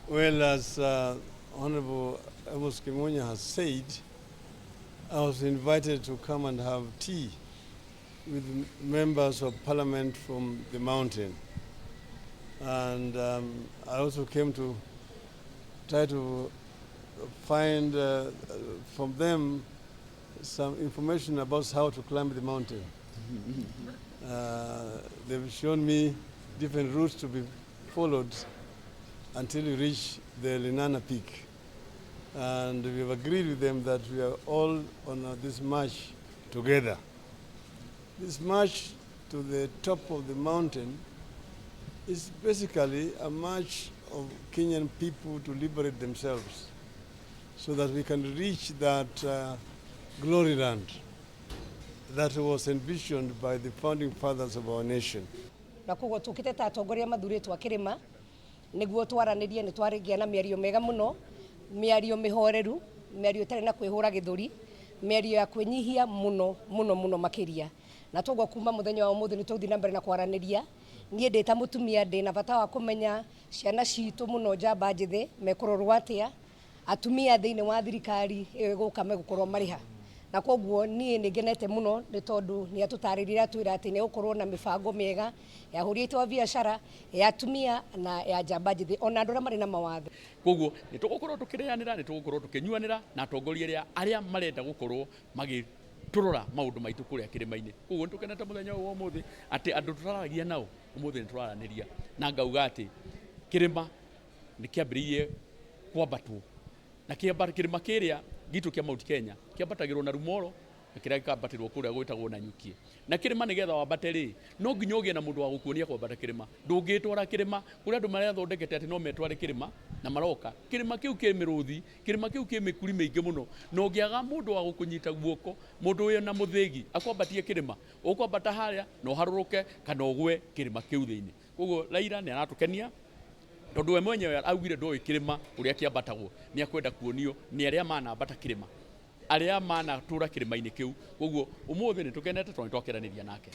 Well, as Honorable Amos Kimunya has said, I was invited to come and have tea with members of parliament from the mountain. And I also came to try to find from them some information about how to climb the mountain. They've shown me different routes to be followed until you reach the Lenana Peak. And we have agreed with them that we are all on this march together. This march to the top of the mountain is basically a march of Kenyan people to liberate themselves so that we can reach that glory land that was envisioned by the founding fathers of our nation. Na koguo tukite ta atongoria mathurĩtwo a kĩrĩma nĩguo twaranĩrie. Nĩ twarĩgia na mĩario mĩega mũno, mĩario mĩhoreru, mĩario ĩtarĩ na kwĩhũra gĩthũri, mĩario ya kwĩnyihia mũno mũno mũno makĩria. Na toguo kuma mũthenya wa ũmũthĩ nĩ tũgũthiĩ na mbere na kwaranĩria. Niĩ ndĩ ta mũtumia ndĩ na bata wa kũmenya ciana citũ mũno, njamba njĩthĩ, mekũrorwo atĩa, atumia thĩinĩ wa thirikari ĩyo ĩgũka megũkorwo marĩ ha. Na koguo niĩ nĩ ngenete mũno nĩ tondũ nĩ atũtarĩria, atwĩra atĩ nĩ gũkorwo na mĩbango mĩega ya ahũri aitũ a biacara, ya atumia na ya njamba njĩthĩ, ona andũ arĩa marĩ na mawathe. Koguo nĩ tũgũkorwo tũkĩrĩanĩra, nĩ tũgũkorwo tũkĩnyuanĩra na atongoria arĩa marenda gũkorwo magĩtũrora maũndũ maitũ kũrĩa kĩrĩma-inĩ. Koguo nĩ tũkenete mũthenya ũyũ wa ũmũthĩ atĩ andũ tũraragia nao ũmũthĩ nĩ tũraranĩria, na ngauga atĩ kĩrĩma nĩ kĩambĩrĩirie kwambatwo na kĩrĩma kĩrĩa gitũ kĩa Mount Kenya kĩambatagĩrwo na Rumoro na kĩrĩa gĩkambatĩrwo kũrĩa gwĩtagwo Nanyukie. Na kĩrĩma nĩgetha wambate rĩ, no nginya ũgĩe na mũndũ wa gũkuonia kwambata kĩrĩma. Ndũngĩtwara kĩrĩma. Kũrĩ andũ marethondekete atĩ no metware kĩrĩma na maroka. Kĩrĩma kĩu kĩ mĩrũthi, kĩrĩma kĩu kĩ mĩkuri mĩingĩ mũno, na ũngĩaga mũndũ wa gũkũnyita guoko, mũndũ wĩna mũthĩgi akwambatie kĩrĩma, ũkwambata harĩa na ũharũrũke kana ũgwe kĩrĩma kĩu thĩinĩ. Koguo Raila nĩ aratũkenia tondũ we mwenyewe augire ndoĩ kĩrĩma ũrĩa kĩambatagwo, nĩ akwenda kuonio nĩ arĩa manambata kĩrĩma, arĩa manatũra kĩrĩma-inĩ kĩu. Koguo ũmũthĩ nĩ tũkenete tondũ nĩ twakĩranĩria nake.